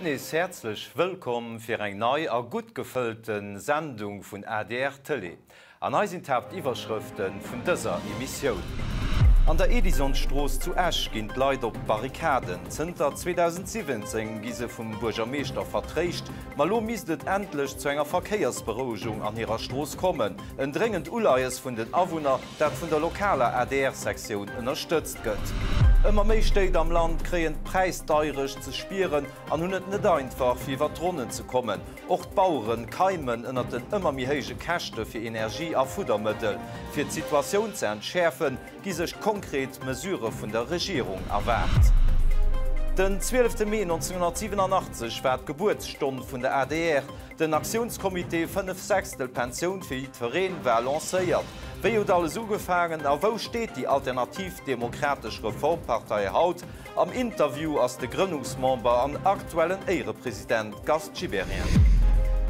Sidd nees häerzlech wëllkomm fir eng nei a gutt gefëllte Sendung vun adr Tëlee. An hei sinn d'Haaptiwwerschrëfte vun dëser Emissioun. An der Edisonstrooss zu Esch ginn d'Leit op d'Barrikaden. Zënter 2017 gi se vum Buergermeeschter vertréischt, ma lo misst et endlech zu enger Verkéiersberouegung an hirer Strooss kommen. En dréngend Uleies vun den Awunner, dat vun der lokaler ADR-Sektioun ënnerstëtzt gëtt. Ëmmer méi Stéit am Land kréien d'Präisdeierecht ze spieren an hunn et net einfach, fir iwwer d'Ronnen ze kommen. Och d'Baueren keimen ënnert den ëmmer méi héije Käschte fir Energie a Fuddermëttel. Fir d'Situatioun ze entschäerfen, gi sech konkret Mesurë vun der Regierung erwaart. Den 12 Mee 1987 war d'Gebuertsstonn vun der adr. Den Aktiounscomité 5 Sechstel Pensioun fir jiddwereen war lancéiert. Wéi huet alles ugefaangen a wou steet déi alternativ demokratesch Reformpartei haut? Am Interview ass de Grënnungsmember an aktuellen Éierepresident Gast Gibéryen.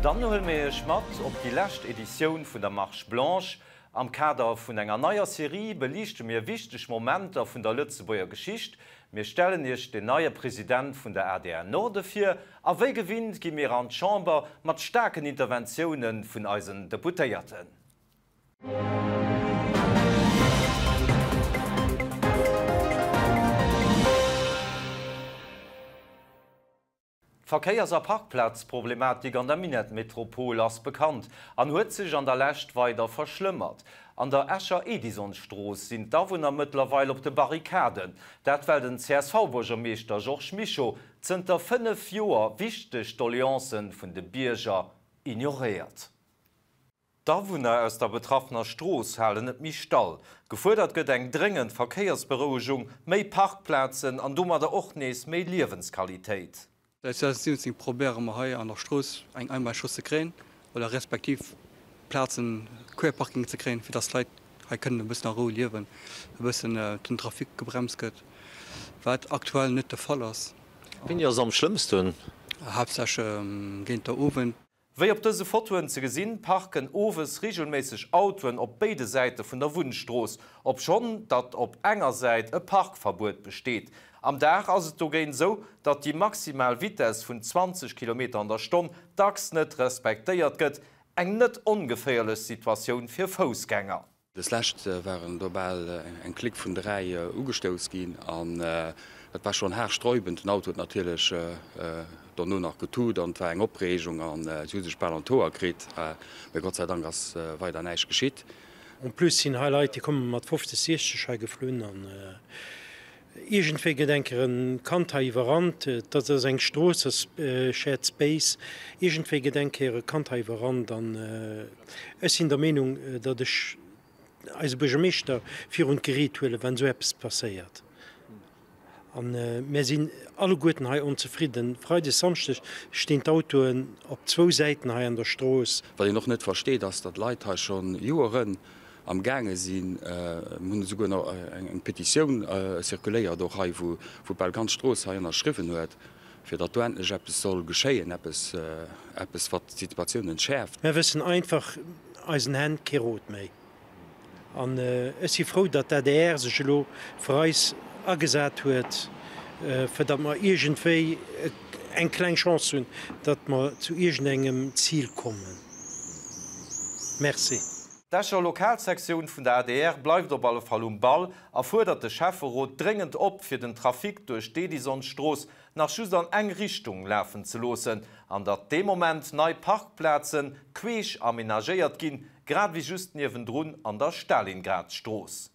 Dann huele mir Iech mat op déi lescht Editioun vun der Marche Blanche. Am Kader vun enger neier Serie beliichte mir wichteg Momenter vun der Lëtzebuerger Geschicht. Mir stellen Iech den neie President vun der adr Norde vir a wéi gewinnt gi mir an d'Chamber mat staarken Interventioune vun eisen Deputéierten. D'Verkéiers a Parkplazproblematik an der Minettmetropol ass bekannt an huet sech an der Lescht weider verschlëmmert. An der Escher Edisonstrooss sinn d'Awunner mëttlerweil op de Barrikaden. Dat well den CSV-Buergermeeschter Georges Mischo zënter 5 Joer wichteg Doleancen vun de Bierger ignoréiert. D'Awunner aus der betraffener Strooss halen net méi stall. Gefuerdert gëtt eng dréngend Verkéiersberouegung, méi Parkplazen an domadder och nees méi Liewensqualitéit. Säit 2017 probéiere mer hei an der Strooss eng Einbahnstrooss ze kréien oder respektiv Plazen, Querparkingen ze kréien, fir dass d'Leit hei kënnen e bëssen a Rou liewen, e bëssen den Trafic gebremst gëtt, wat aktuell net de Fall ass. Wéini ass et am schlëmmsten? Haaptsächlech géint der Owend. Wéi op dëse Fotoen ze gesinn, parken owes reegelméisseg Autoen op béide Säite vun der Wunnstrooss, obschonn datt op enger Säit e Parkverbuet besteet. Am Dag ass et dogéint esou, datt déi maximal Vitess vun 20 Kilometer an der Stonn dacks net respektéiert gëtt, eng net ongeféierlech Situatioun fir Foussgänger. Des Lescht waren do bal eng Clique vun 3 ugestouss ginn an dat war schonn haarsträubend. Den Auto huet natierlech dono nach getut an et war eng Opreegung an si hu sech bal an d'Hoer kritt, mee Gott sei Dank ass weider näischt geschitt. En plus sinn hei Leit, déi komme mat 50, 60 hei geflunn an iergendwéi gëtt eng Kéier en Kand hei iwwerrannt. Dat ass eng Strooss, ass Shared Space. Iergendwéi gëtt eng Kéier e Kand hei iwwerrannt an Ech sinn der Meenung, datt ech eise Buergermeeschter virun d'Geriit huelen, wann esou eppes passéiert. A mär sinn alleguerten hei onzefridden. Freides, Samschdeg stinn d'Autoen op zwou Säiten hei an der Strooss. Wat een och net versteet, ass, datt Leit hei scho Joeren am gaange sinn, mir hunn esouguer nach eng Petitioun zirkuléiert och hei, wou bal d'ganz Strooss hei ënnerschriwwen huet, fir datt do endlech eppes soll geschéien, eppes, eppes wat d'Situatioun entschäerft. Mär wëssen einfach eisen Hänn kee Rot méi. An ech si frou, datt d'ADR sech elo fir eis agesat huet, fir datt mer iergendwéi eng kleng Chance hunn, datt mer zu iergendengem Zil kommen. Merci. D'Escher Lokalsektioun vun der adr bleift op alle Fall um Ball a fuerdert de Schäfferot dréngend op, fir den Trafic duerch d'Edisonstrooss nach just an eng Richtung lafen ze loossen an datt dee Moment nei Parkplaze queesch amenagéiert ginn, grad ewéi just niewendrun an der Stalingradstrooss.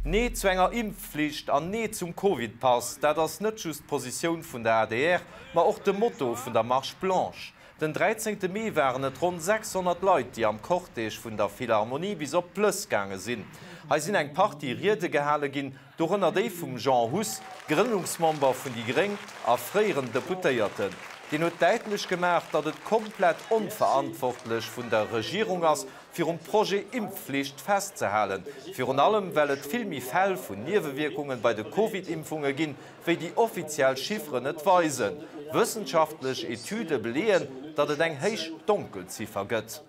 Nee zu enger Impfflicht an Nee zum Covid-Pass, dat ass net just d'Positioun vun der adr, ma och de Motto vun der Marche Blanche. Den 13 Mee waren et ronn 600 Leit, déi am Cortège vun der Philharmonie bis op d'Plëss gaange sinn. Hei sinn eng Partie Riede gehale ginn, dorënner déi vum Jean Huss, Grënnungsmember vun déi Gréng a fréieren Deputéierten. Deen huet däitlech gemaach, datt et komplett onverantwortlech vun der Regierung ass, fir um Projet Impfflicht festzehalen, virun allem well et vill méi Fäll vun Niewewierkungen bei de Covid-Impfunge ginn, wéi déi offiziell Chifferen et weisen. Wëssenschaftlech Etüde beleeën, datt et eng héich Donkelziffer gëtt.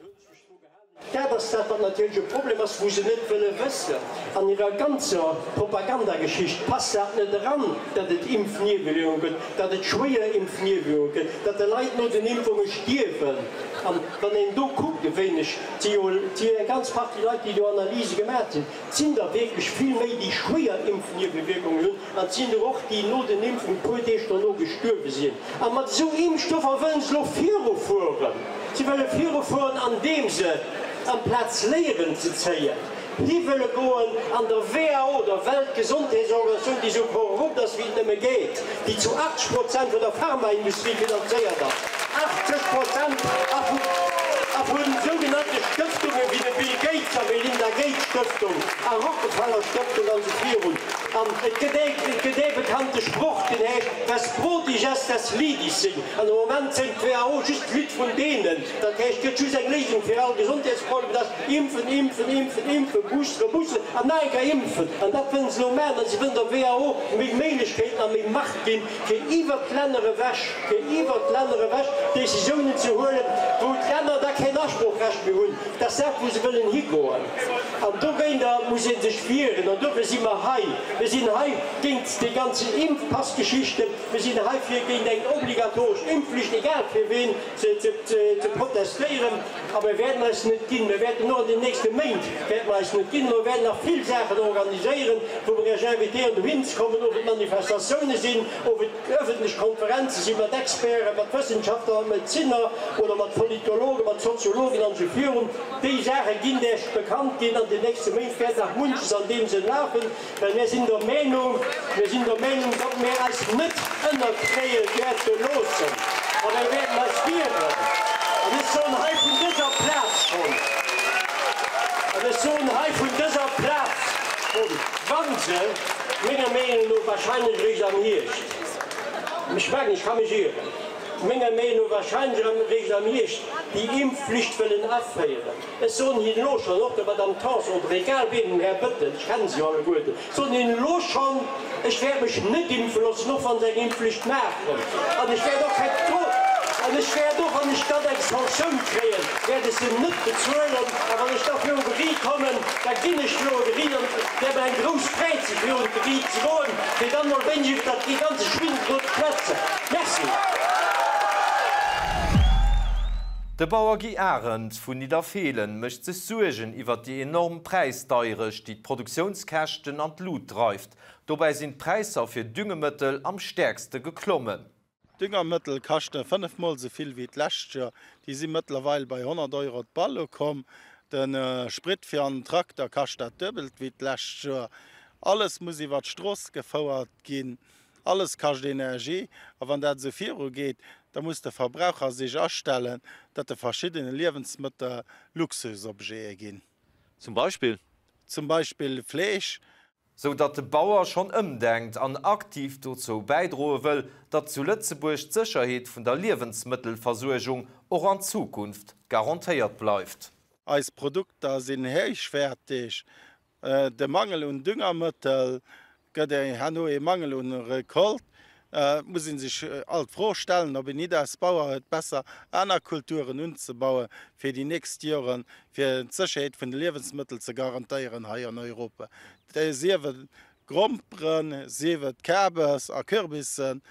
D'adr. ass dat, wat natierlech e Problem ass, wou se net wëlle wëssen. An hirer ganzer Propagandageschicht passt dat net eran, datt et Impfniewewierkunge gëtt, datt et schwéier Impfniewewierkunge gëtt, datt de Leit no den Impfunge stierwen. An wann een do kuckt e wéineg, et si jo eng ganz Partie Leit, déi do Analyse gemaat hunn, et sinn der wierklech vill méi, déi schwéier Impfniewewierkungen hunn, an et sinn der och, déi no den Impfungen e puer Deeg dono gestuerwe sinn. A mat esou Impfstoffer wëllen se elo virufueren. Si wëlle virufueren, andeem se, amplaz Léieren ze zéien, hi wëlle goen an der WHO, der Weltgesondheetsorganisatioun, déi esou korrupt ass wéi et nëmme geet, déi zu 80 Prozent vun der Pharmaindustrie finanzéiert ass, 80 Prozent, a vu a vu sougenannte Stëftunge wéi de Bill Gates a Melinda Gates Stëftung a Rockefeller Stëftung an esou virun. An et gëtt ee et gëtt ee bekannte Sproch, deen heescht, Wes Brot ich ess, das Lied ich sing. An am Moment séngt d'WHO just d'Lidd vun deenen. Dat heescht, et gëtt just eng Léisung fir all Gesondheetsproblemer, dat ass, Impfen, impfen, impfen, impfen, boosteren, boosteren an nach eng Kéier impfen. An dat wëllen se elo maachen. An se wëllen der WHO méi Méiglechkeeten a méi Macht ginn, fir iwwert d'Länner ewech, fir iwwert d'Länner ewech Décisiounen ze huelen, wou d'Länner da keen Asproochrecht méi hunn. Dat ass dat, wou se wëllen higoen. An dogéinter muss ee sech wieren. An dofir si mer hei. Mir sinn hei géint déi ganzen Impfpassgeschichten. Mir sinn hei, fir géint eng obligatoresch Impfflicht, egal fir ween, ze protestéieren. A mir wäerten eis net ginn. Mir wäerten och an den nächste Méint wäerte mer eis net ginn. Mir wäerten nach vill Saachen organiséieren, wou mer Iech invitéieren dohin ze kommen, ob et Manifestatioune sinn, ob et ëffentlech Konferenze sinn mat Experten, mat Wëssenschaftler, mat Medezinner oder mat Politologen, mat Soziologen an esou virun. Déi Saache ginn Iech bekannt ginn an den nächste Méint wäert nach munches an deem Sënn lafen. Well mir sinn der Meenung, mir sinn der Meenung, datt mir eis net ënnerkréie wäerte loossen a mir wäerten eis wieren. An ech soen hei vun dëser Plaz schonn, an ech soen hei vun dëser Plaz schonn, wa se, menger Meenung no wahrscheinlech eréischt am Hierscht, ech mengen, ech ka mech ieren, menger Meenung no wahrscheinlech eréischt am Hierscht déi Impfflicht wëllen aféieren, Ech soen hinnen elo schonn, och der Madame Tanson oder egal ween, dem Här Bëttel, ech kennen se jo alleguerten, soen hinnen elo schonn, ech wäert mech net impfe loossen, och wa se eng Impfflicht maachen. An ech wäert och keng, an ech wäert och, wann ech dann eng Sanktioun kréien, wäert ech se net bezuelen. A wann ech da viru Geriicht kommen, da ginn ech viru Geriicht an et wäert mer eng grouss Freed sinn, virun d'Geriicht ze goen, fir dann emol wéineg iwwer dat ganze Schwindel do ze schwätzen. Merci. De Bauer Guy Arendt vun Nidderfeelen mécht sech Suergen iwwert déi enorm Präisdeierecht, déi d'Produktiounskäschten an d'Lut dreift. Dobäi sinn d'Präisser fir Düngemëttel am stäerkste geklommen. D'Düngermëttel kaschte 5 mol esou vill wéi d'lescht Joer. Déi si mëttlerweil bei 100 Euro d'Ball ukomm. De Sprit fir an den Trakter kascht dat duebelt wéi d'lescht Joer. Alles muss iwwer d'Strooss gefouert ginn. Alles kascht Energie a wann dat esou viru geet, da muss de Verbraucher sech astellen, datt de verschiddene Liewensmëttel Luxusobjete ginn. Zum Beispill? Zum Beispill Fleesch. Sou datt de Bauer schonn ëmdenkt an aktiv dozou bäidroe wëll, datt zu Lëtzebuerg d'Sécherheet vun der Liewensmëttelversuergung och an Zukunft garantéiert bleift. Eis Produkter sinn héichwäerteg, De Mangel un Düngermëttel gëtt herno ee Mangel un Recolte. Et muss ee sech alt d'Fro stellen, ob een nit als Bauer et besser aner Kulturen unzebaue fir déi nächst Joren, fir d'Sécherheet vun de Liewensmëttel ze garantéieren hei an Europa. Sief et Gromperen, sief et Kabes a Kürbissen.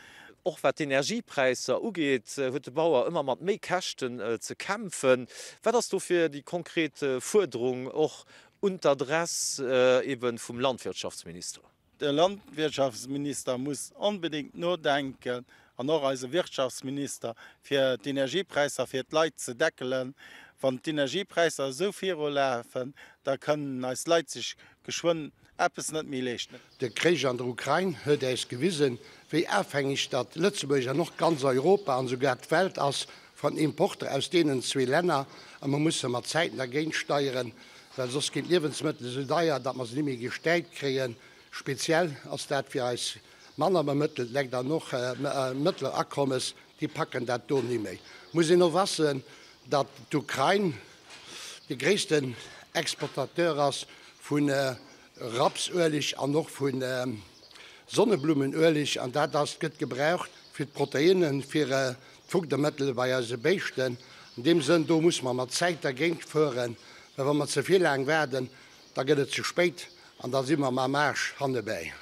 Och wat d'Energiepräisser ugeet, huet de Bauer ëmmer mat méi Käschten ze kämpfen. Wat ass dofir déi konkret Fuerderung och Un d'Adress ebe vum Landwirtschaftsminister. De Landwirtschaftsminister muss onbedéngt nodenken, an och eise Wirtschaftsminister, fir d'Energiepräisser fir d'Leit ze deckelen. Wann d'Energiepräisser esou virulafen, da kënnen eis Leit sech geschwënn eppes net méi leeschten. De Krich an der Ukrain huet äis gewisen, wéi afhängeg datt Lëtzebuerg an och ganz Europa an esouguer d'Welt ass van Importer aus deenen zwee Länner. A mer musse mat Zäiten dergéint steieren, well soss ginn d'Liewensmëttel esou deier, datt mer se ni méi gestäipt kréien. Speziell ass dat fir eis manner bemëttelt Lekt an och mëttler Akommes, déi packen dat do ni méi. Muss een och wassen, datt d'Ukrain de gréissten Exportateur ass vu Rapsueleg an och vu Sonneblummenueleg, an dat ass, gëtt gebraucht fir d'Proteinnen, fir d'Fuddermëttel bei eise Béischten. An deem Sënn, do muss mer mat Zäit dergéint fueren. Well wa mer ze vill laang waarden, da gëtt et ze spéit an da si mer mam Aarsch hannebäi.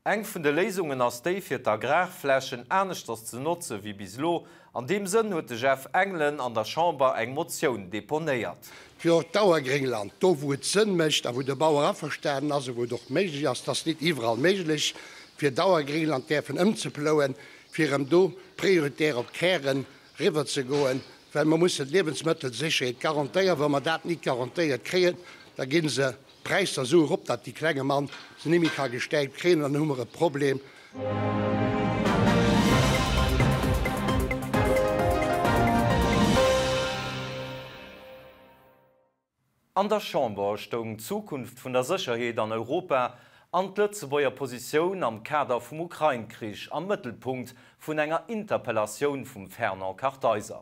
Eng vun de Léisungen ass déi, fir d'Agrarflächen aneschters ze notze wéi bis elo. An deem Sënn huet de Jeff Engelen an der Chamber eng Motioun deponéiert. Fir och d'Dauergréngland, do wou et Sënn mécht a wou de Bauer averstanen ass a wou et och méiglech ass, et ass nit iwwerall méiglech, fir Dauergréngland däerfen ëmzeplouen, fir erëm do prioritär op d'Kären riwwer ze goen, well mer mussen d'Liewensmëttelsécherheet garantéieren. Wa mer dat nit garantéiert kréien, da gi se d'Präisser esou erop, datt déi klenge Mann se ni méi ka gestäipt kréien, an dann hu mer e Problem. An der Chamber stoung d'Zukunft vun der Sécherheet an Europa an d'Lëtzebuerger Positioun am Kader vum Ukrain-Krich am Mëttelpunkt vun enger Interpellatioun vum Fernand Kartheiser.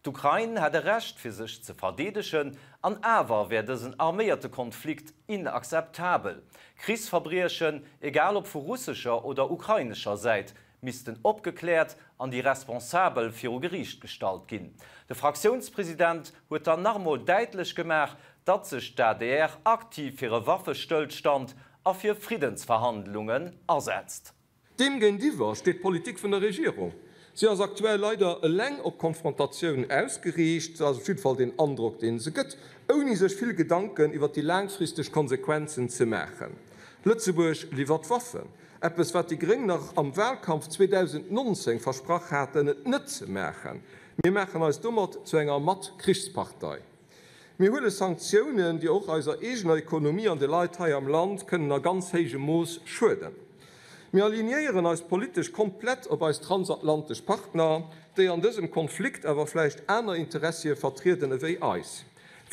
D'Ukrain hätt e Recht fir sech ze verdeedegen, an awer wär dësen arméierte Konflikt inakzeptabel. Krichsverbriechen, egal ob vu russescher oder ukrainescher Säit, missten opgekläert an déi Responsabel viru Geriicht gestallt ginn. De Fraktiounspresident huet dann nach emol däitlech gemaach, datt sech d'ADR aktiv fir e Waffestëllstand a fir Friddensverhandlungen asetzt. Deem géintiwwer steet d'Politik vun der Regierung. Si ass aktuell leider eleng op Konfrontatioun ausgeriicht, dat ass op jidde Fall deen Androck, dee se gëtt, ouni sech vill Gedanken iwwer déi laangfristeg Konsequenzen ze maachen. Lëtzebuerg liwwert Waffen, eppes wat déi Gréng nach am Wahlkampf 2019 versprach haten, et net ze maachen. Mir maachen eis domat zu enger Mat-Krichspartei. Mir huele Sanktiounen, déi och eiser eegener Ekonomie an de Leit hei am Land kënnen a ganz héijem Mooss schueden. Mir alignéieren eis politesch komplett op eis transatlantesch Partner, déi an dësem Konflikt awer vläicht aner Interessie vertrieden ewéi eis.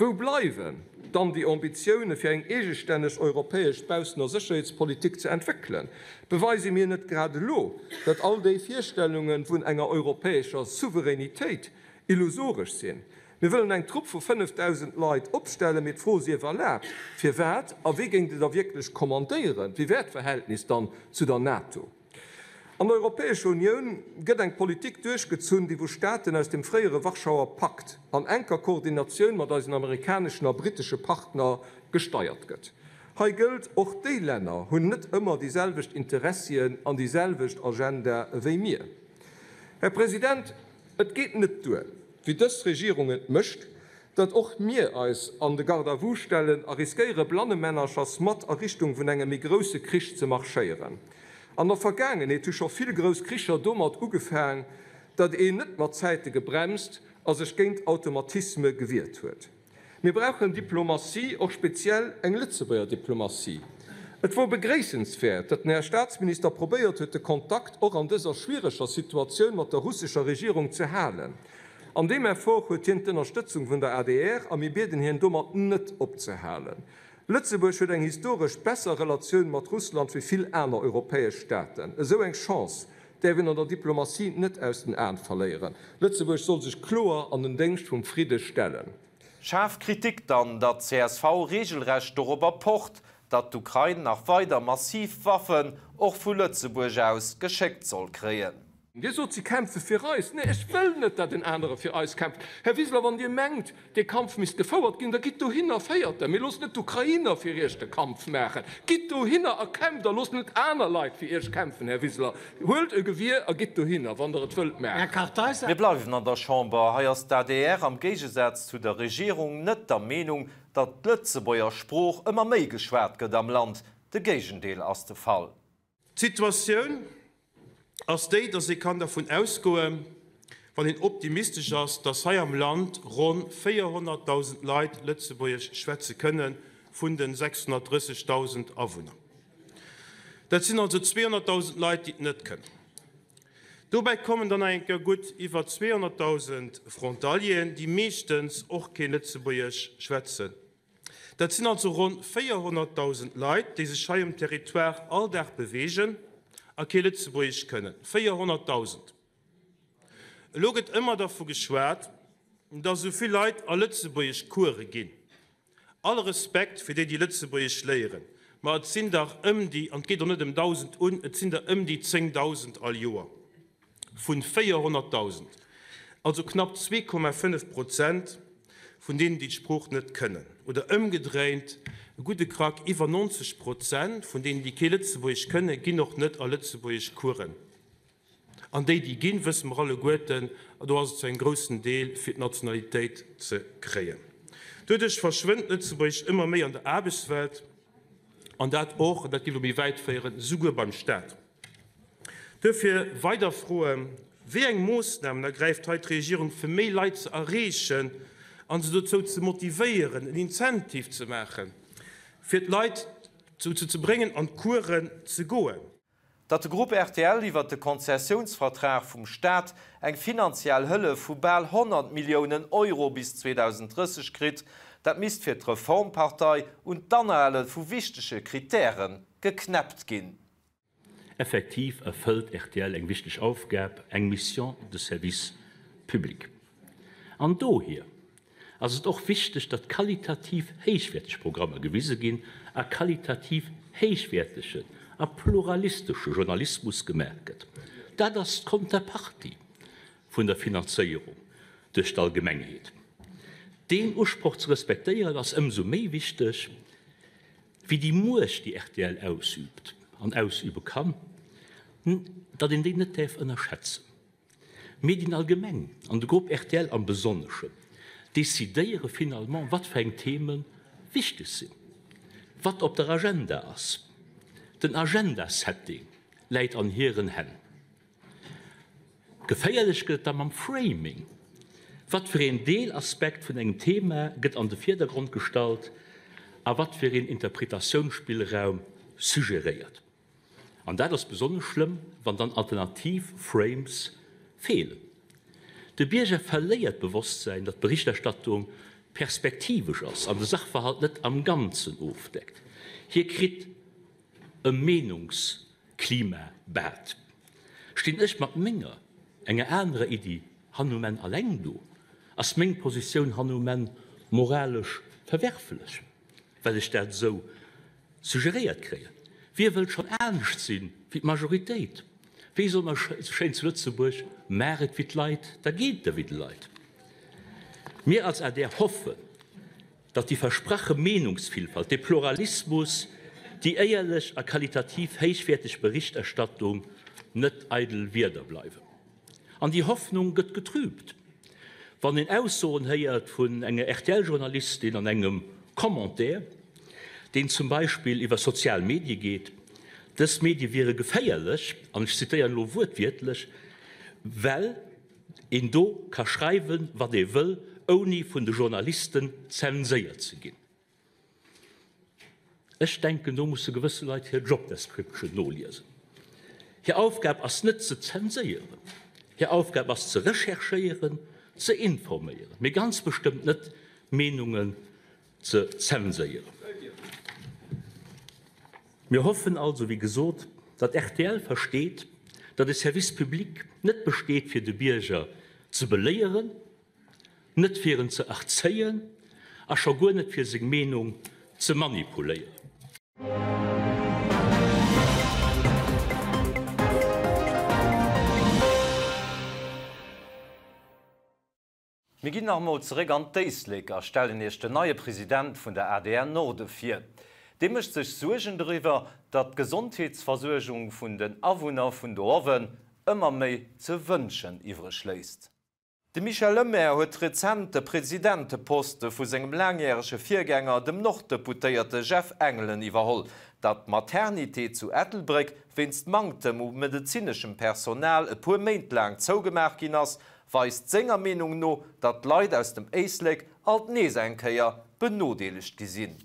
Wou bleiwen dann déi Ambitioune fir eng eegestänneg europäesch Baussen a Sécherheetspolitik ze entwéckelen? Beweise mir net grad elo, datt all déi Virstellunge vun enger europäescher Souveränitéit illusoresch sinn? Mir wëllen eng Trupp vu 5.000 Leit opstellen, mee d'Fro sief erlaabt, Firwat a wie géing se da wierklech kommandéieren? Wéi wär d'Verhältnis dann zu der NATO? An der Europäescher Unioun gëtt eng Politik duerchgezunn, déi vu Staaten aus dem fréiere Warschauer Pakt an enker Koordinatioun mat eisen amerikaneschen a brittesche Partner gesteiert gëtt. Hei gëllt, Och déi Länner hunn net ëmmer déi selwecht Interessien an déi selwecht Agenda ewéi mir. Här President, Et geet net duer, wéi dës Regierung et mécht, datt och mir eis an de Garde à vous stellen a riskéiere blannemännerchers mat a Richtung vun engem méi grousse Krich ze marschéieren. An der Vergaangenheet hu scho vill grouss Kricher domat ugefaang, datt een net mat Zäite gebremst a sech géint Automatisme gewiert huet. Mir brauchen Diplomatie, och speziell eng Lëtzebuerger Diplomatie. Et wor begréissenswäert, datt den Här Staatsminister probéiert huet, de Kontakt och an dëser schwiereger Situatioun mat der russescher Regierung ze halen. An deem Effort huet hien d'Ënnerstëtzung vun der adr a mir bieden hien domat net opzehalen. Lëtzebuerg huet eng historesch besser Relatioun mat Russland wéi vill aner europäesch Staaten. Esou eng Chance däerf een an der Diplomatie net aus den Aen verléieren. Lëtzebuerg soll sech kloer an den Déngscht vum Fridde stellen. Schaarf Kritik dann, datt csv reegelrecht dorobber pocht, datt d'Ukrain nach weider massiv Waffen, och vu Lëtzebuerg aus, geschéckt soll kréien. Dir sot, si kämpfe fir eis. Nee, ech wëll net, datt en anere fir eis kämpft. Här Wiseler, wann Dir mengt, dee Kampf misst gefouert ginn, da gitt dohinner a féiert en. Mee loosst net d'Ukrainer fir Iech de Kampf maachen. Gitt dohinner a kämpft a loosst net aner Leit fir Iech kämpfen, Här Wiseler. Huelt e Gewier a gitt dohinner, wann Der et wëllt maachen. Mir bleiwen an der Chamber. Hei ass d'ADR am Géigesaz zu der Regierung net der Meenung, datt d'Lëtzebuerger Sprooch ëmmer méi geschwat gëtt am Land. De Géigendeel ass de Fall. D'Situatioun ass déi, dass ee kann dervun ausgoen, wann een optimistesch ass, dass hei am Land ronn 400.000 Leit Lëtzebuergesch schwätze kënne vun de 630.000 Awunner. Dat sinn also 200.000 Leit, déi et net kënnen. Dobäi kommen dann nach eng Kéier gutt iwwer 200.000 Frontalieren, déi meeschtens och kee Lëtzebuergesch schwätzen. Dat sinn also ronn 400.000 Leit, déi sech hei um Territoire all Dag beweegen a kee Lëtzebuergesch kënnen. 400.000! Elo gëtt ëmmer dervu geschwat, datt esou vill Leit a Lëtzebuergeschcourse ginn. All Respekt fir déi, déi Lëtzebuergesch léieren, ma et sinn dach ëm déi, an et geet och net ëm 1.000 un, et sinn der ëm déi 10.000 all Joer. Vun 400.000, also knapp 2,5 Prozent. vun deenen, déi d'Sprooch net kënnen. Oder ëmgedréint, e gudde Krack iwwer 90 Prozent vun deenen, déi kee Lëtzebuergesch kënnen, ginn och net a lëtzebuergesch Coursen. An déi, déi ginn, wësse mer alleguerten, do ass et zu engem groussen Deel, fir d'Nationalitéit ze kréien. Doduerch verschwënnt Lëtzebuergesch ëmmer méi an der Aarbechtswelt, an dat och, an dat géif elo méi wäit féieren, souguer beim Staat. Duerfir weider Froen, Wéi eng Moossnamen ergräift hei d'Regierung, fir méi Leit ze erreechen a se dozou ze motivéieren, en Incentive ze maachen, fir d'Leit dozou ze bréngen, an d'Coursen ze goen? Datt de Grupp rtl iwwert de Konzessiounsvertrag vum Staat eng finanziell Hëllef vu bal 100 Milliounen Euro bis 2030 kritt, dat misst fir d'Reformpartei un d'Anhale vu wichtege Krittäre geknäppt ginn. Effektiv erfëllt rtl eng wichteg Aufgab, eng Mission de service public. An dohier ass et och wichteg, datt qualitativ héichwäerteg Programmer gewise ginn a qualitativ héichwäertegen a pluralistesche Journalismus gemaach gëtt. Dat ass d'Konterpartie vun der Finanzéierung duerch d'Allgemengheet. Deen Usproch ze respektéieren ass ëmsou méi wichteg, wéi déi Muecht, déi rtl ausüübt an ausübe kann, datt een déi net däerf ënnerschätzen. D'Medien allgemeng an de Grupp rtl am Besonneschen decidéiere finalement, wat fir eng Theme wichteg sinn, wat op der Agenda ass. Den Agenda-Setting läit an hiren Hänn. Geféierlech gëtt et da mam Framing. Wat fir een Deelaspekt vun engem Thema gëtt an de Virdergrond gestallt a wat fir een Interpretatiounsspillraum suggeréiert? An dat ass besonnesch schlëmm, wann dann alternativ Frames feelen. De Bierger verléiert d'Bewosstsäin, datt d'Berichterstattung perspektivesch ass an de Sachverhalt net am Ganzen ofdeckt. Hie kritt e Meenungsklimabad. Stinn ech mat menger, enger anerer Iddi hann um Enn alleng do? Ass meng Positioun hann um Enn moralesch verwerflech, well ech dat esou suggeréiert kréien? Wie wëllt schonn anescht sinn wéi d'Majoritéit? Wéi soe mer esou schéin zu Lëtzebuerg, Maach et wéi d'Leit, da geet et der wéi de Leit. Mir als adr hoffen, datt déi versprache Meenungsvillfalt, dee Pluralismus, déi éierlech a qualitativ héichwäerteg Berichterstattung net eidel Wierder bleiwen. An déi Hoffnung gëtt getrübt, wann een Aussoen héiert vun enger RTL-Journalistin an engem Commentaire, deen zum Beispill iwwer sozial Medie geet, dës Medie wiere geféierlech, an ech zitéieren elo wuertwiertlech, well een do ka schreiwen, wat ee wëll, ouni vun de Journalisten zenséiert ze ginn. Ech denken, do musse gewësse Leit hir Job description noliesen. Hir Aufgab ass net ze zenséieren, hir Aufgab ass ze recherchéieren, ze informéieren, mee ganz bestëmmt net Meenungen ze zenséieren. Mir hoffen also, wéi gesot, datt rtl versteet, datt e Service public net besteet fir de Bierger ze beléieren, net fir en ze erzéien a scho guer net fir seng Meenung ze manipuléieren. Mir ginn nach emol zeréck an d'Éislek a stellen Iech den neie President vun der adr Norde vir. Dee mécht sech Suergen doriwwer, datt d'Gesondheetsversuergung vun den Awunner vun Doerwen ëmmer méi ze wënschen iwwreg léisst. De Michel Lemaire huet rezent de Presidenteposte vu sengem laangjärege Virgänger, dem Norddeputéierte Jeff Engelen, iwwerholl. Datt d'Maternité zu Ettelbréck wéinst Manktem u medezineschem Personal e puer Méint laang zougemaach ginn ass, weist senger Meenung no, datt d'Leit aus dem Éislek alt nees eng Kéier benodeelegt gi sinn.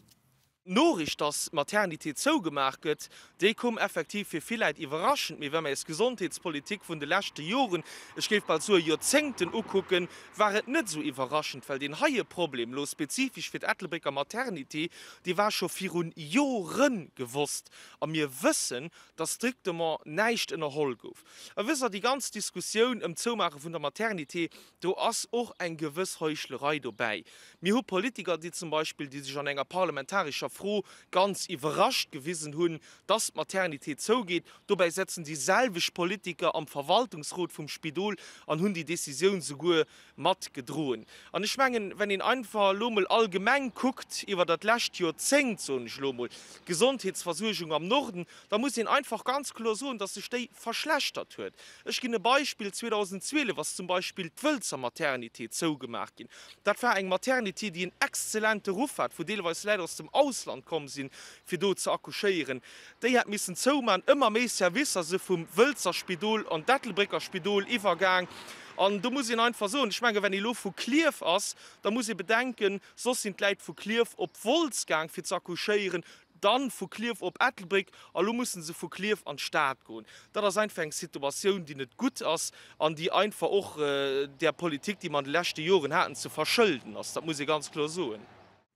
D'Noriicht, dass d'Maternité zougemaach gëtt, déi koum effektiv fir vill Läit iwwerraschend. Mee wa mir eis Gesondheetspolitik vun de leschte Joren, ech géif bal soe Joerzéngten ukucken, war et net esou iwwerraschend, well deen heie Problem, elo spezifesch fir d'Ettelbrécker Maternité, dee war scho virun Jore gewosst. A mir wëssen, dass strictement näischt ënnerholl gouf. A wësst Der, déi ganz Diskussioun ëm d'Zoumaache vun der Maternité, do ass och eng gewëss Heuchlerei dobäi. Mir hu Politiker, déi zum Beispill, déi sech an enger parlamentarescher. Fro ganz iwwerrascht gewisen hunn, dass d'Maternité zougeet. Dobäi setzen déi selwecht Politiker am Verwaltungsrot vum Spidol an hunn déi Decisioun souguer mat gedroen. An ech mengen, wenn een einfach elo emol allgemeng kuckt iwwer dat lescht Joerzéngt, soen ech elo emol, d'Gesondheetsversuergung am Norden, da muss een einfach ganz kloer soen, dass sech déi verschlechtert huet. Ech ginn e Beispill, 2012 ass zum Beispill d'Wëlzer Maternité zougemaach ginn. Dat war eng Maternité, déi en exzellente Ruff hat, wou deelweis Läit aus dem Ausland komm sinn, fir do ze accouchéieren. Déi hätt missen zouman. Ëmmer méi Servicer si vum Wëlzer Spidol an d'Ettelbrécker Spidol iwwergaang. An do muss een einfach soen, ech menge wenn ee lo vu Klierf ass, da muss ee bedenken, soss sinn d'Läit vu Klierf op Wolz gaang fir ze accouchéieren, dann vu Klierf op Ettelbréck a lo mussen se vu Klierf an d'Stad goen. Dat ass einfach eng Situatioun, déi net gutt ass an déi einfach och där Politik, déi mer an de leschte Joren haten, ze verschëlden ass. Dat muss ee ganz kloer soen.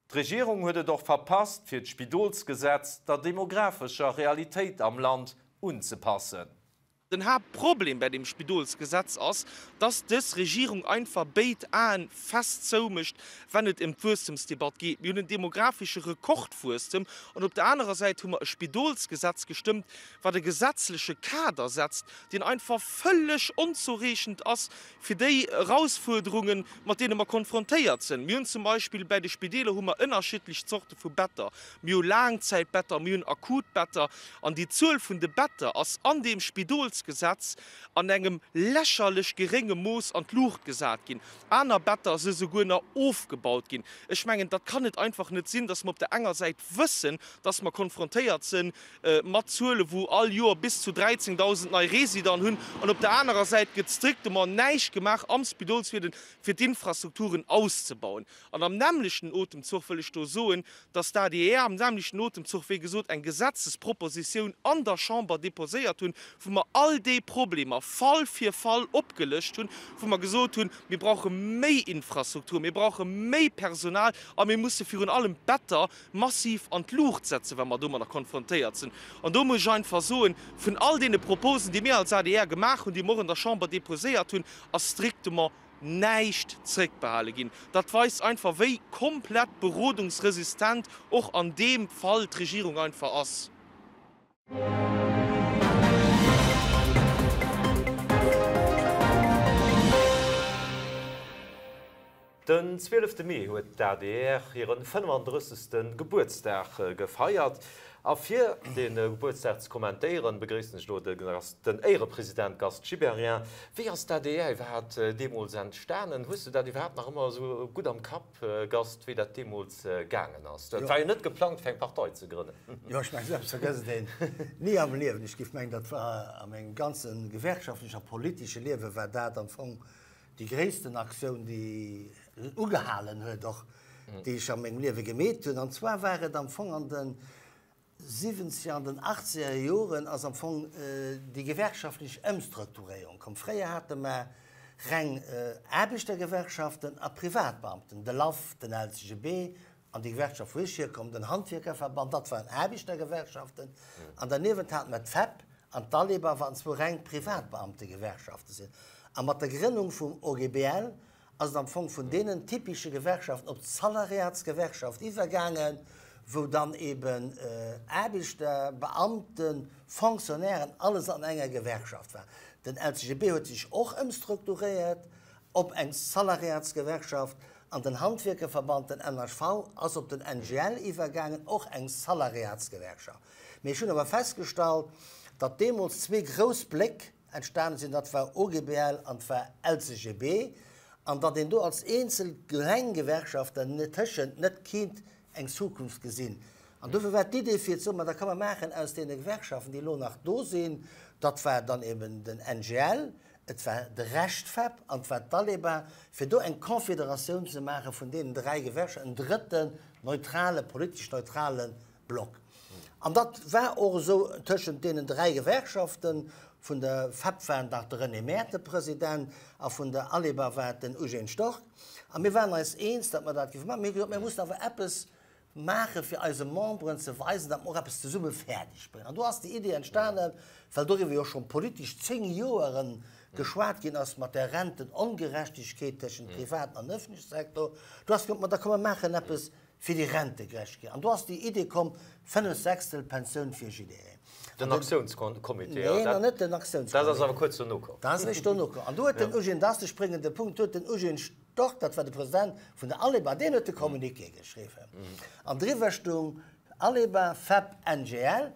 D'Regierung huet et och verpasst, fir d'Spidolsgesetz der demographescher Realitéit am Land unzepassen. Den Haaptproblem bäi deem Spidolsgesetz ass, dass dës Regierung einfach béid Aen fest zoumécht, wenn et ëm d'Wuesstemsdebatt geet. Mir hunn en demographesche Rekordwuesstem an op der anerer Säit hu mer e Spidolsgesetz gestëmmt, wat e gesetzleche Kader setzt, deen einfach vëlleg onzoureechend ass fir déi Erausfuerderungen, mat deene mer konfrontéiert sinn. Mir hunn zum Beispill bäi de Spideeler hu mer ënnerschiddlech Zorte vu Better. Mir hu Laangzäitbetter, mir hunn Akutbetter. An déi Zuel vun de Better ass an deem Spidolsgesetz an engem lächerlech gerénge Mooss an d'Luucht gesat ginn. Aner Better si souguer nach ofgebaut ginn. Ech mengen, dat kann et einfach net sinn, dass mer op der enger Säit wëssen, dass mer konfrontéiert sinn mat Zuele wou all Joer bis zu 13.000 nei Residenten hunn, an op der anerer Säit gëtt strictement näischt gemaach am Spidolswieden, fir d'Infrastrukturen auszebauen. An am nämmlechten Otemzuch wëll ech do soen, dass d'ADR am nämmlechten Otemzuch, wéi gesot, eng Gesetzespropositioun an der Chamber déposéiert hunn, wou mer all déi Problemer Fall fir Fall opgelëscht hunn, wou mer gesot hunn, mir brauche méi Infrastruktur, mir brauche méi Personal a mir musse virun allem d'Better massiv an d'Luucht setzen, wa mer domadder konfrontéiert sinn. An do muss ech einfach soen, vun all deene Proposen, déi mir als adr gemaach hunn, déi mer och an der Chamber déposéiert hunn, ass strictement näischt zréckbehale ginn. Dat weist einfach, wéi komplett berodungsresistent och an deem Fall d'Regierung einfach ass. Den 12 Mee huet d'ADR hiren 35. Gebuertsdag gefeiert. A fir dee Gebuertsdag ze kommentéieren, begréissen ech elo den Éierepresident Gast Gibéryen. Wéi ass d'ADR iwwerhaapt deemools entstanen? Hues du dat iwwerhaapt nach ëmmer esou gutt am Kapp, Gast, wéi dat deemools gaangen ass? Et war jo net geplangt, fir eng Partei ze grënnen. Jo, ech mengen, esou eppes vergësst een ni am Liewen. Ech géif mengen, dat war a mengem ganze gewerkschaftlechen a politesche Liewe war dat am Fong Déi gréissten Aktioun, déi ugehalen huet och, déi ech a mengem Liewe gemeet hunn, an zwar war et am Fong an de siwwenzeger an den achtzeger Joren, ass am Fong déi gewerkschaftlech Ëmstrukturéierung komm. Fréier hate mer reng Aarbechtergewerkschaften a Privatbeamten, de LAF, den LCGB an déi Gewerkschaft, wou ech hierkomm, den Handwierkerverband, dat waren Aarbechtergewerkschaften. An derniewent hate mer d'FEP an d'ALEBA, wat zwou reng Privatbeamtegewerkschafte sinn. A mat der Grënnung vum OGBL ass et am Fong vun deenen typische Gewerkschaften op d'Salariatsgewerkschaft iwwergaangen, wou dann eben Aarbechter, Beamten, Fonctionnairen, alles an enger Gewerkschaft war. Den LCGB huet sech och ëmstrukturéiert op eng Salariatsgewerkschaft an den Handwierkerverband, den NHV, ass op den NGL iwwergaangen, och eng Salariatsgewerkschaft. Mee ech hunn awer festgestallt, datt deemools zwee grouss Bléck entstanen sinn, dat war OGBL an 't war LCGB, an datt een do als eenzel kleng Gewerkschaft dertëschent net kinnt eng Zukunft gesinn. An dofir war d'Idee fir ze soen, ma da ka mer maachen aus deene Gewerkschaften, déi elo nach do sinn, dat war dann eben den NGL, et war de Rescht-FEP an et war d'Aleba, fir do eng Confederatioun ze maache vun deenen dräi Gewerkschaften, en drëtten neutrale, politesch neutrale Block. An dat war och esou tëschent deenen dräi Gewerkschaften. Vun der FEP war nach de René Maerten President a vun der Aleba war et den Eugène Storck. A mir waren eis eens, datt mer dat géife maachen. Mir hu gesot, mir mussen awer eppes maache fir eise Memberen ze weisen, datt mer och eppes zesumme fäerdeg bréngen. An do ass déi Idee entstanen, well doriwwer jo scho politesch 10 Joere geschwat ginn ass mat där Rentenongerechtegkeet tëschent privaten an ëffentlechem Sektor. Do ass gesot, ma da komm mer maachen eppes. Fir déi Rentegerechtegkeet. An do ass déi Idee komm, Fënnefsechstel Pensioun fir jiddereen. Den Aktiounscomité, Nee, nach net den Aktiounscomité. Dat ass awer kuerz dono komm. Dat ass eréischt dono komm. An do huet den Eugène, dat ass de spréngende Punkt, do huet den Eugène Storck, dat war de President vun der Aleba, deen huet de Communiqué geschriwwen. An driwwer stung Aleba, FEP, NGL.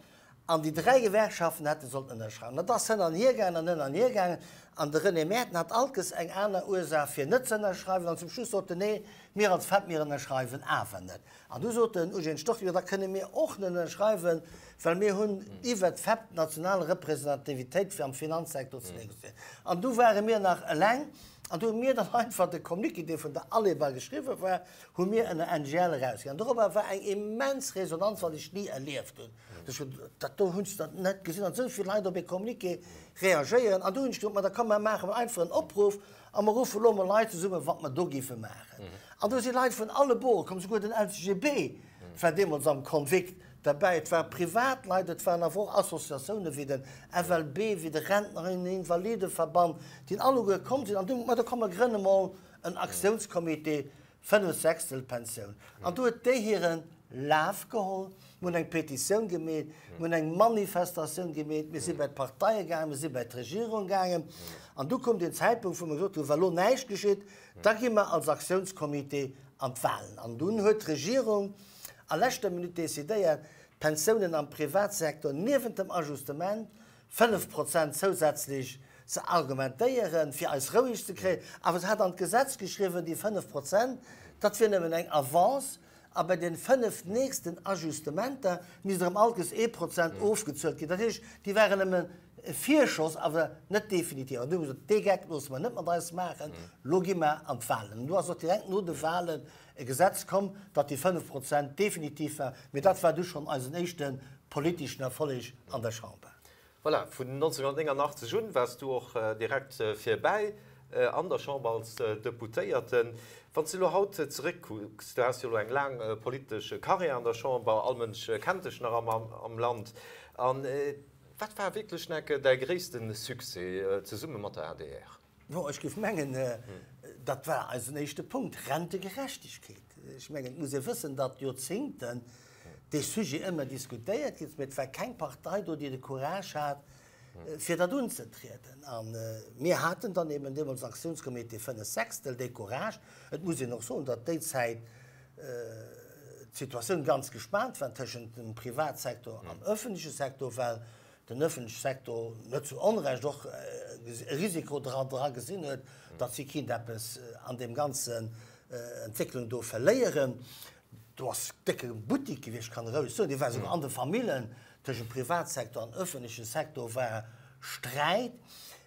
An déi 3 Gewerkschaften hätte sollten ënnerschreiwen. Dat ass hënn an hier gaangen an hënn an hier gaangen. An de René Merten hat allkes eng aner Ursaach fir net ze ënnerschreiwen. An zum Schluss sot en, Nee, mir als FEP, mir ënnerschreiwen awer net. An du sot den Eugène Storch, Jo, da kënne mir och net ënnerschreiwen, well mir hunn iwwert d'FEP d'national Representativitéit fir am Finanzsektor ze négociéieren. An du ware mir nach eleng. An du hu mir dann einfach de Communiqué, dee vun der Aleba geschriwwen war, hu mir ënner NGL erausginn. An dorobber war eng immens Resonanz, wat ech ni erlieft hunn. Ech hunn, dat do hunn ech dat net gesinn, datt esou vill Leit op ee Communiqué reagéieren. An du hunn ech gesot, ma da komm mer maache mer einfach en Opruff a mer ruffe elo emol Leit zesummen, wat mer do géife maachen. An do si Leit vun alle Bore komm, souguer den LCGB war deemools am Konvikt derbäi. Et ware Privatleit, et waren awer och Associatioune wéi den FLB, wéi de Rentner an Invalideverband, déi alleguer komm sinn. An du, ma da komm mer grënne mol en Aktiounscomité Fënnefsechstel Pensioun. An do huet déi hire Laf geholl. Mir hunn eng Petitioun gemeet, mir hunn eng Manifestatioun gemeet, mir si bei d'Parteie gaangen, mir si bei d'Regierung gaangen. An du koum deen Zäitpunkt, wou mir gesot hunn, wa lo näischt geschitt, da gi mer als Aktiounscomité an d'Wahlen. An dunn huet d'Regierung a leschter Minutt decidéiert, d'Pensiounen am Privatsektor niewent dem Ajustement 5 Prozent zousätzlech ze argumentéieren, fir eis roueg ze kréien. Awer se hat an d'Gesetz geschriwwen, déi 5 Prozent, dat wier nëmmen eng Avance, a bei den 5 nächsten Ajustementer misst erëm allkes ee Prozent ofgezuelt ginn. Dat heescht, déi waren nëmmen e Virschoss, awer net definitiv. An du hu mer gesot, dee Geck loosse mer net mat eis maachen, lo gi mer an d'Wahlen. An du ass och direkt no de Wahlen e Gesetz komm, datt déi 5 Prozent definitiv war. Mee dat war du schonn eisen éischte politeschen Erfolleg an der Chamber. Voilà, vun 1989 un waars du och direkt virbäi an der Chamber als Deputéierten. Wann s du elo haut zeréckkucks, du has jo elo eng laang politesch Karriär an der Chamber, all Mënsch kennt dech nach am Land, a wat war wierklech enke däi gréisste Succès zesumme mat der adr? Bon, ech géif mengen, dat war eisen éischte Punkt, Rentegerechtegkeet. Ech mengen, et muss ee wëssen, datt Joerzéngten dee Sujet ëmmer diskutéiert ginn ass, mä et war keng Partei do, déi de Courage hat, fir dat unzetrieden. A mir haten dann eben deemools am Aktiounscomité Fënnefsechstel dee Courage. Et muss een och soen, datt déi Zäit d'Situatioun ganz gespaant war tëschent dem Privatsektor an ëffentleche Sektor, well den öffentleche Sektor net zu Onrecht och e Risiko dra gesinn huet, datt si kinnt eppes an deem ganzen Entwécklung do verléieren. Do ass décke Buttik gewiescht, kann e roueg soen. Dee war esouguer an de Famillen, tëschent Privatsektor an öffentleche Sektor war Sträit.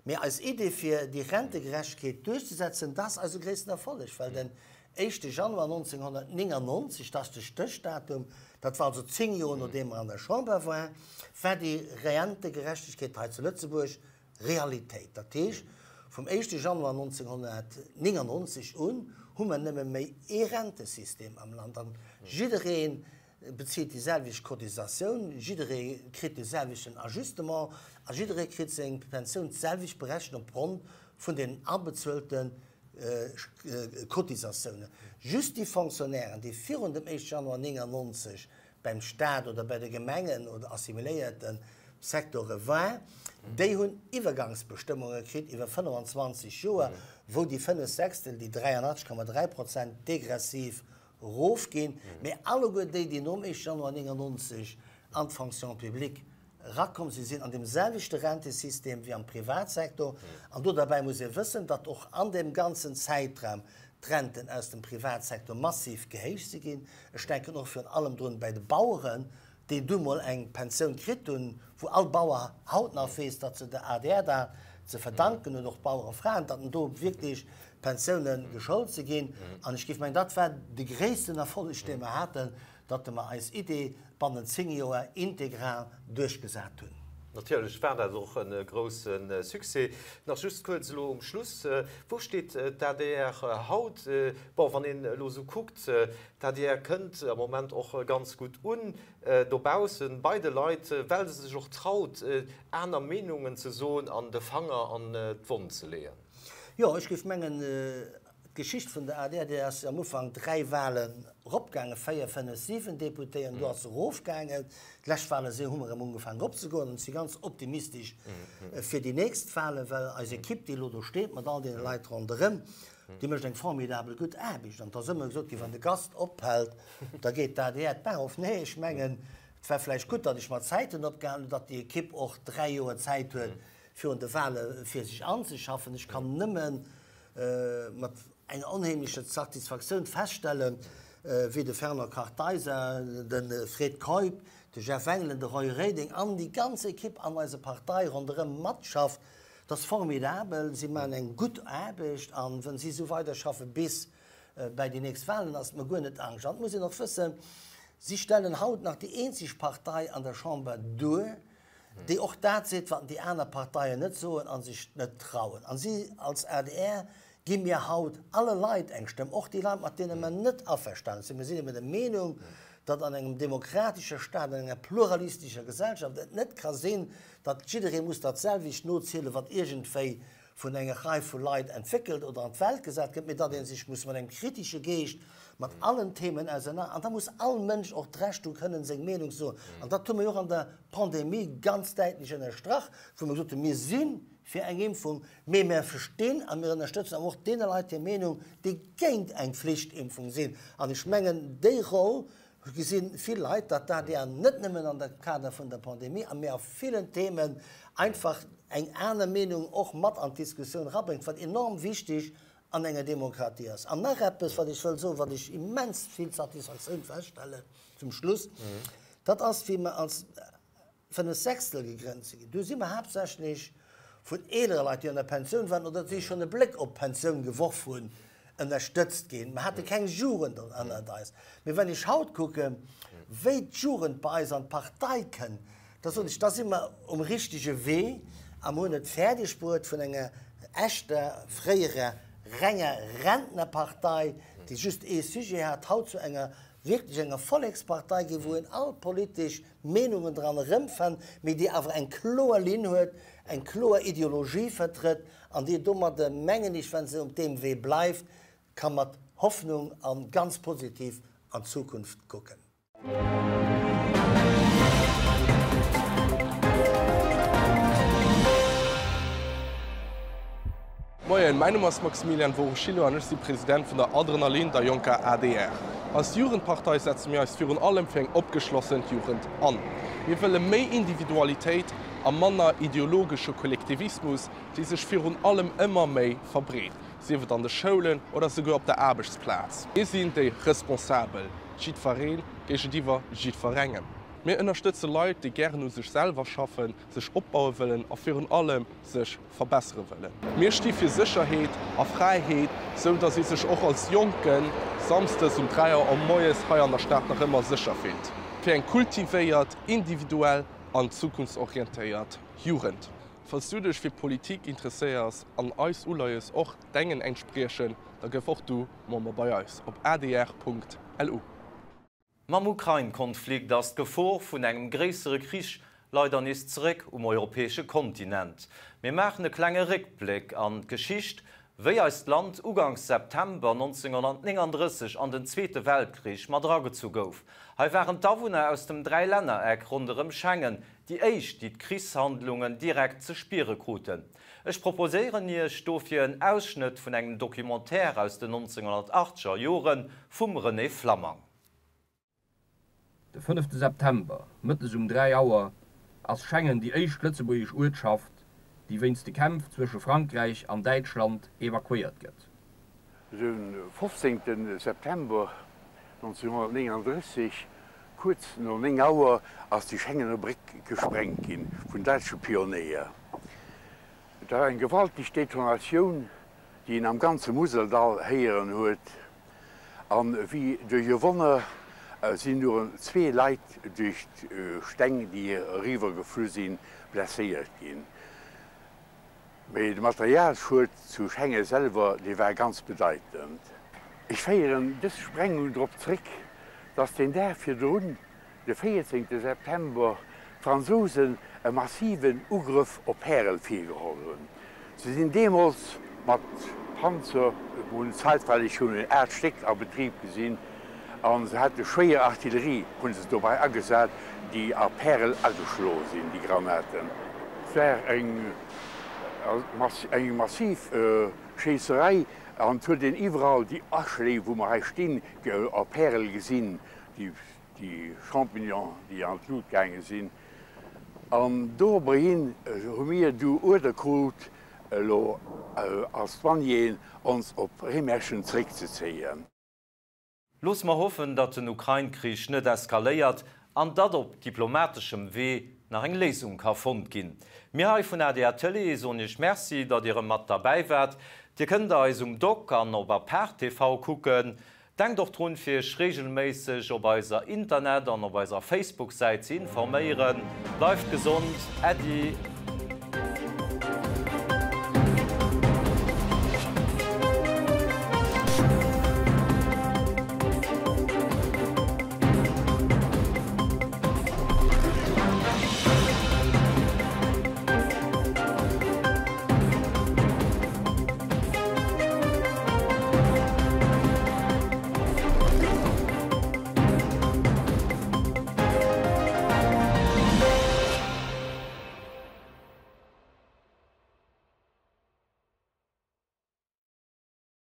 Mee eis Idee fir déi Rentegerechtegkeet duerchzesetzen, dat ass eise gréissten Erfolleg, well den Éischte Januar 1999, dat ass de Stéchdatum, dat war also 10 Joer nodeem mer an der Chamber waren, war déi Rentegerechtegkeet hei zu Lëtzebuerg Realitéit. Dat heescht, vum éischte Januar 1999 un hu mer nëmme méi ee Rentesystem am Land an jidderee bezilt déi selwecht Cotisatioun, jidderee kritt de selwechten Ajustement a jidderee kritt seng Pensioun d'selwecht berechent opgrond vun den abezuelte Cotisatiounen. Just déi Fonctionnairen, déi virun dem éischte Januar 99 beim Staat oder bei de Gemengen oder assimiléierte Secteure war, déi hunn Iwwergangsbestëmmunge kritt iwwer 25 Joer, wou déi 5 Sechstel, déi 83,3 Prozent degressiv erofginn. Mee alleguer déi, déi nom éischte Januar 99 an d'Fonction publique erakomm sinn, sinn an deem selwechte Rentesystem wéi am Privatsektor. An do derbäi muss ee wëssen, datt och an deem ganzen Zäitraum d'Renten aus dem Privatsektor massiv gehéicht si ginn. Ech denken och virun allem drun bei de Baueren, déi du mol eng Pensioun kritt hunn, wou all Bauer haut nach weess, datt se der adr dat ze verdanken hunn, och d'Bauerefraen, datt do wierklech Pensioune geschollt si ginn. An ech géif mengen, dat war de gréissten Erfolleg, dee mer haten, datt mer eis Idee bannent 10 Joer integral duerchgesat hunn. Natierlech war dat och e grousse Succès. Nach just kuerz elo um Schluss, Wou steet d'ADR haut? Bon, wann een elo esou kuckt, d'ADR kënnt am Moment och ganz gutt un dobaussen bei de Leit, well se sech och traut, aner Meenungen ze soen an de Fanger an d'Wonn ze leeën. Jo, ech géif mengen, d'Geschicht vun der adr, déi ass am Ufank 3 Wahlen. eropgaangen, 4, 5, 7 Deputéierten, do ass se erofgaangen. D'lescht Wale si hu mer erëm ugefaangen eropzegoen an ech si ganz optimistesch fir déi nächst Walen, well eis Ekipp, déi elo do steet mat all deene Leit ronderëm, déi mécht eng formidabel gutt Aarbecht. An et ass ëmmer gesot ginn, wann de Gast ophält, da geet d'ADR d'Baach erof. Nee, ech mengen, et war vläicht gutt, datt ech mat Zäiten opgehalen hunn, datt déi Ekipp och 3 Joer Zäit huet virun de Wale fir sech anzeschaffen. Ech kann nëmme mat enger onheemlecher Satisfaktioun feststellen, wéi de Fernand Kartheiser, de Fred Keup, de Jeff Engelen, de Roy Reding an déi ganz Ekipp an eiser Partei ronderëm matschafft. Dat ass formidabel. Si maachen eng gutt Aarbecht a wa si esou weiderschaffe bis bäi déi nächst Wahlen, ass et mer guer net Angscht. An et muss een och wëssen, si stellen haut nach déi eenzeg Partei an der Chamber duer, déi och dat seet, wat déi aner Parteien net soen a sech net trauen. A si als adr gi mir haut alle Leit eng Stëmm, och déi Leit, mat deene mer net averstanen sinn. Mir sinn eben der Meenung, datt an engem demokratesche Staat, an enger pluralistescher Gesellschaft et net ka sinn, datt jidderee muss dat selwecht nozielen, wat iergendwéi vun enger Rei vu Leit entwéckelt oder an d'Welt gesat gëtt, mee datt ee sech muss mat engem kritesche Geescht mat allen Themen auserner an da muss all Mënsch och d'Recht hu kënnen seng Meenung ze soen. An dat hu mir jo och an der Pandemie ganz däitlech ënnerstrach, wou mir gesot hunn, mir si fir eng Impfung, mee mir verstinn a mir ënnerstëtzen awer och deene Leit hir Meenung, déi géint eng Flichtimpfung sinn. An ech mengen, déi Roll gesi vill Leit, datt d'ADR net nëmmen an dem Kader vun der Pandemie, mee a villen Themen einfach eng aner Meenung och mat an d'Diskussioun erabréngt, wat enorm wichteg an enger Demokratie ass. An nach eppes, wat ech wëll soen, wat ech immens vill Satisfaktioun feststellen zum Schluss, dat ass, wéi mer als Fënnefsechstel gegrënnt si ginn. Do si mer haaptsächlech vun eelere Leit, déi an der Pensioun waren oder déi schonn e Bléck op d'Pensioun geworf hunn, ënnerstëtzt ginn. Mer hate keng Jugend ënnert eis. Mee wann ech haut kucken, wéi d'Jugend bei eis an d'Partei kënn, da soen ech, da si mer um richtege Wee a mer hunn et fäerdeg bruet, vun enger echter fréierer renger Rentnerpartei, déi just ee Sujet hat, haut zu enger wierklech enger Vollekspartei ginn, wou een all politesch Meenungen dran erëmfennt, mee déi awer eng kloer Linn huet, eng kloer Ideologie vertrëtt an déi domadde, mengen ech, wa se op deem Wee bleift, ka mat Hoffnung a ganz positiv an d'Zukunft kucken. Moien, mäin Numm ass Maximilian Voroschilo an ech si President vun der Adrenalin, der jonker adr. Als Jugendpartei setze mir eis virun allem fir eng opgeschlossent Jugend an. Mir wëlle méi Individualitéit a manner ideologesche Kollektivismus, dee sech virun allem ëmmer méi verbreet, sief et an de Schoulen oder souguer op der Aarbechtsplaz. Mir sinn déi Responsabel, jiddweree géigeniwwer jiddwerengem. Mir ënnerstëtze Leit, déi gären u sech selwer schaffen, sech opbaue wëllen a virun allem sech verbessere wëllen. Mir sti fir Sécherheet a Fräiheet, sou datt ee sech och als Jonke samsdes um 3 Auer moies hei an der Stad nach ëmmer sécher fillt. Fir eng kultivéiert, individuell an zukunftsorientéiert Jugend. Falls du dech fir Politik interesséiers an eis Uleies och dengen entspriechen, da gëff och du Member bei eis op adr.lu. Mam Ukrain-Konflikt ass d'Gefor vun engem gréissere Krich leider nees zeréck um europäesche Kontinent. Mir maachen e klenge Réckbléck an d'Geschicht, wéi eist Land uganks September 1939 an den Zweete Weltkrich mat eragezu gouf. Hei waren d'Awunner aus dem Dräilännereck ronderëm Schengen déi éischt, déi d'Krichshandlungen direkt ze spiere kruten. Ech proposéieren Iech dofir en Ausschnëtt vun engem Documentaire aus den 1980er Jore vum René Flammang. De fënnefte September, mëttes um 3 Auer, ass Schengen déi éischt lëtzebuergesch Uertschaft, déi wéinst de Kämpf zwësche Frankräich an Däitschland evakuéiert gëtt. De 15 September 1939, kuerz no 9 Auer, ass déi Schengener Bréck gesprengt ginn vun däitsche Pionéier. Et war eng gewaltig Detonatioun, déi een am ganze Museldall héieren huet. An wéi duerch e Wonner sinn nuren zwee Leit duerch d'Steng, déi eriwwer geflu sinn, blesséiert ginn. Mee de Materialschued zu Schengen selwer, dee war ganz bedeitend. Ech féieren dës Sprengung drop zréck, dass den Dag virdrun, de 14 September, d'Fransousen e massiven Ugrëff op Pärel virgeholl hunn. Se sinn deemools mat Panzer, hunn zäitweileg hunn 8 Stéck a Betrib gesinn. An se hate schwéier Artillerie, hu se dobei agesat, déi a Pärel ageschloe sinn, déi Granaten. Et war eng eng massiv Schéisserei an et huet een iwwerall déi Aschléi, wou mer hei stinn, a Pärel gesinn, déi Champignons, déi an d'Lut gaange sinn. An dorobberhin hu mir du Uerder krut, elo als Douanieren ons op Remerschen zeréckzezéien. Loosse mer hoffen, datt den Ukrain-Krich net eskaléiert an datt op diplomateschem Wee nach eng Léisung ka fonnt ginn. Mir hei vun adr Tëlee soen Iech Merci, datt Dir erëm mat derbäi waart. Dir kënnt eis um Doc an op Apart TV kucken. Denkt och drun, fir Iech reegelméisseg op eiser Internet an op eiser Facebook-Säit ze informéieren. Bleift gesond, Äddi.